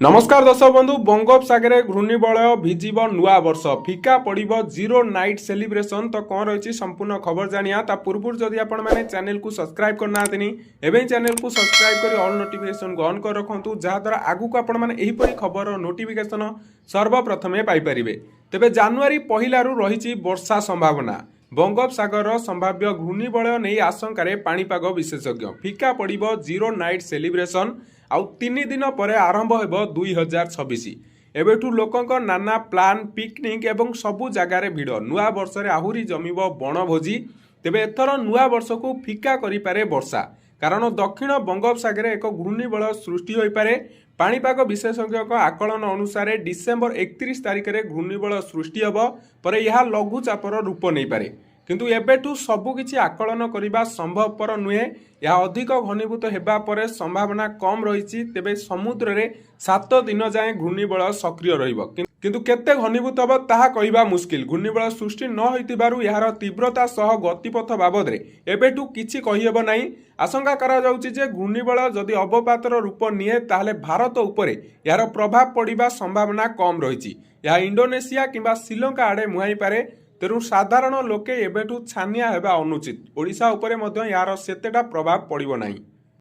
ନମସ୍କାର ଦର୍ଶକ ବନ୍ଧୁ। ବଙ୍ଗୋପସାଗରରେ ଘୂର୍ଣ୍ଣିବଳୟ, ଭିଜିବ ନୂଆ ବର୍ଷ, ଫିକା ପଡ଼ିବ ଜିରୋ ନାଇଟ୍ ସେଲିବ୍ରେସନ। ତ କ'ଣ ରହିଛି ସମ୍ପୂର୍ଣ୍ଣ ଖବର ଜାଣିବା। ତା ପୂର୍ବରୁ ଯଦି ଆପଣମାନେ ଚ୍ୟାନେଲକୁ ସବସ୍କ୍ରାଇବ୍ କରିନାହାନ୍ତି, ଏବେ ହିଁ ଚ୍ୟାନେଲକୁ ସବସ୍କ୍ରାଇବ୍ କରି ଅଲ୍ ନୋଟିଫିକେସନକୁ ଅନ୍ କରି ରଖନ୍ତୁ, ଯାହାଦ୍ୱାରା ଆଗକୁ ଆପଣମାନେ ଏହିପରି ଖବରର ନୋଟିଫିକେସନ ସର୍ବପ୍ରଥମେ ପାଇପାରିବେ। ତେବେ ଜାନୁଆରୀ 1ରୁ ରହିଛି ବର୍ଷା ସମ୍ଭାବନା। ବଙ୍ଗୋପସାଗରର ସମ୍ଭାବ୍ୟ ଘୂର୍ଣ୍ଣିବଳୟ ନେଇ ଆଶଙ୍କାରେ ପାଣିପାଗ ବିଶେଷଜ୍ଞ। ଫିକା ପଡ଼ିବ ଜିରୋ ନାଇଟ୍ ସେଲିବ୍ରେସନ। ଆଉ 3 ଦିନ ପରେ ଆରମ୍ଭ ହେବ 2026। ଏବେଠୁ ଲୋକଙ୍କ ନାନା ପ୍ଲାନ୍, ପିକନିକ୍ ଏବଂ ସବୁ ଜାଗାରେ ଭିଡ଼। ନୂଆ ବର୍ଷରେ ଆହୁରି ଜମିବ ବଣଭୋଜି। ତେବେ ଏଥର ନୂଆ ବର୍ଷକୁ ଫିକା କରିପାରେ ବର୍ଷା, କାରଣ ଦକ୍ଷିଣ ବଙ୍ଗୋପସାଗରରେ ଏକ ଘୂର୍ଣ୍ଣିବଳୟ ସୃଷ୍ଟି ହୋଇପାରେ। ପାଣିପାଗ ବିଶେଷଜ୍ଞଙ୍କ ଆକଳନ ଅନୁସାରେ ଡିସେମ୍ବର 31 ତାରିଖରେ ଘୂର୍ଣ୍ଣିବଳୟ ସୃଷ୍ଟି ହେବ, ପରେ ଏହା ଲଘୁଚାପର ରୂପ ନେଇପାରେ। କିନ୍ତୁ ଏବେଠୁ ସବୁକିଛି ଆକଳନ କରିବା ସମ୍ଭବପର ନୁହେଁ। ଏହା ଅଧିକ ଘନୀଭୂତ ହେବା ପରେ ସମ୍ଭାବନା କମ୍ ରହିଛି। ତେବେ ସମୁଦ୍ରରେ 7 ଦିନ ଯାଏଁ ଘୂର୍ଣ୍ଣିବଳୟ ସକ୍ରିୟ ରହିବ, କିନ୍ତୁ କେତେ ଘନୀଭୂତ ହେବ ତାହା କହିବା ମୁସ୍କିଲ। ଘୂର୍ଣ୍ଣିବଳୟ ସୃଷ୍ଟି ନ ହୋଇଥିବାରୁ ଏହାର ତୀବ୍ରତା ସହ ଗତିପଥ ବାବଦରେ ଏବେଠୁ କିଛି କହିହେବ ନାହିଁ। ଆଶଙ୍କା କରାଯାଉଛି ଯେ ଘୂର୍ଣ୍ଣିବଳୟ ଯଦି ଅବପାତର ରୂପ ନିଏ, ତାହେଲେ ଭାରତ ଉପରେ ଏହାର ପ୍ରଭାବ ପଡ଼ିବା ସମ୍ଭାବନା କମ୍ ରହିଛି। ଏହା ଇଣ୍ଡୋନେସିଆ କିମ୍ବା ଶ୍ରୀଲଙ୍କା ଆଡ଼େ ମୁହାଁଇପାରେ। ତେଣୁ ସାଧାରଣ ଲୋକେ ଏବେଠୁ ଛାନିଆ ହେବା ଅନୁଚିତ। ଓଡ଼ିଶା ଉପରେ ମଧ୍ୟ ଏହାର ସେତେଟା ପ୍ରଭାବ ପଡ଼ିବ ନାହିଁ।